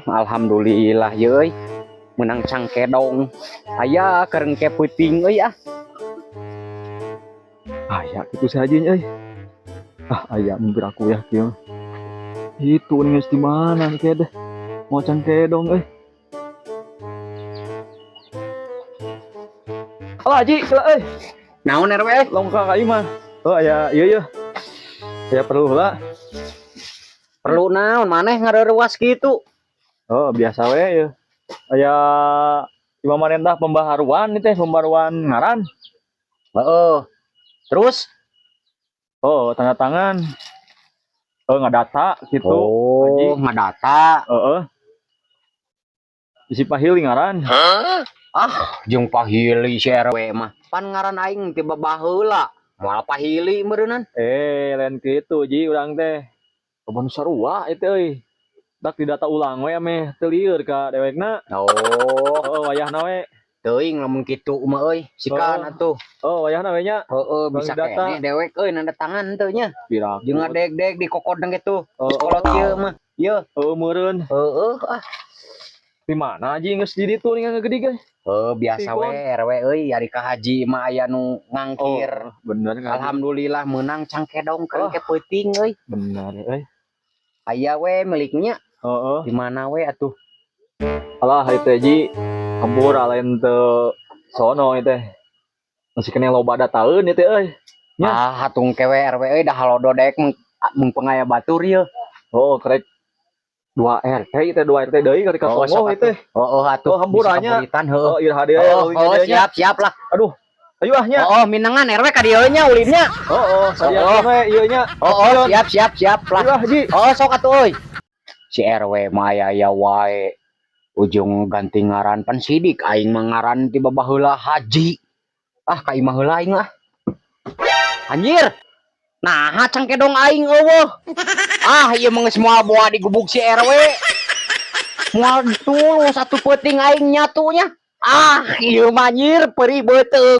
Alhamdulillah ye euy. Menang cangkedong. Aya kerengke peuting euy ah. Aya kitu si Haji euy. Ah, aya mimpi aku ya kieu. Itu geus di mana nih deh. Mau cangkedong euy. Alah Haji, sila euy. Naon RW? Longka ka imah. Oh aya ieu yeuh. Aya perlu heula. Perlu naon maneh ngareurewas kitu? Oh, biasa we yeuh. Aya imah manentah pembaharuan nih teh, pembaharuan ngaran. Heeh. Terus? Oh, tanda tangan. Oh, ngadata gitu. Oh, Haji. Ngadata. Heeh. Isi pahili ngaran. Ah, jeung pahili si RW mah. Pan ngaran aing ti baheula. Moal pahili meureunnan. Eh, lain kitu Ji urang teh. Kebon sarua itu euy. Dak didata ulang we ameh teu lieur ka dewekna. Oh, Oh, wayahna we. Teuing lamun kitu mah euy. Sikan Oh. atuh. Oh, wayahna we nya. Heeh, bisa Bang data. Keneh dewek euy nanda tangan teu nya. Piraku. Jeung ngadeg-deg di kokodeng kitu. Oh, Kolot ieu mah. Ieu. Oh, meureun. Heeh ah. Di mana Ji geus di ditu nih ngagede ge? Heuh, biasa Pikun. We RW euy, ari ka haji mah aya nu ngangkir. Oh, bener kan? Alhamdulillah menang cangkedong kerengke peuting euy. Bener euy. Aya we miliknya. Heeh. Di mana we atuh? Alah ieu teh Ji. Hampura lain teu sono ieu teh. Masih kena loba dataeun ieu teh euy. Nya. Ah, hatung kewe RW euy, dah halodo daek mung pengaya batur ieu. Oh, kerek 2 RT ieu teh, 2 RT deui kali ka Oh, Songo sok ieu teh. Oh, atuh. Oh, hampura nya. Bisa kaburitan, heuh. Oh, iraha deui Oh, euy oh, nya. Siap, siap lah. Aduh. Ayo ah nya. Oh, minangan RW ka dieu nya ulinnya. Oh, sadiakeun we ieu nya. Oh, siap, siap, siap lah. Ayo ah Ji. Oh, sok atuh euy. Si RW mah aya aya wae. Ujung ganti ngaran pan sidik aing mah ngaran ti baheula Haji. Ah, ka imah heula aing ah. Anjir. Nah, cangkedong aing euweuh. Ah, ieu mah geus moal boa digubuk si RW. Moal tulus satu peuting aing nyatunya. Ah, ieu mah anjir perih beuteung.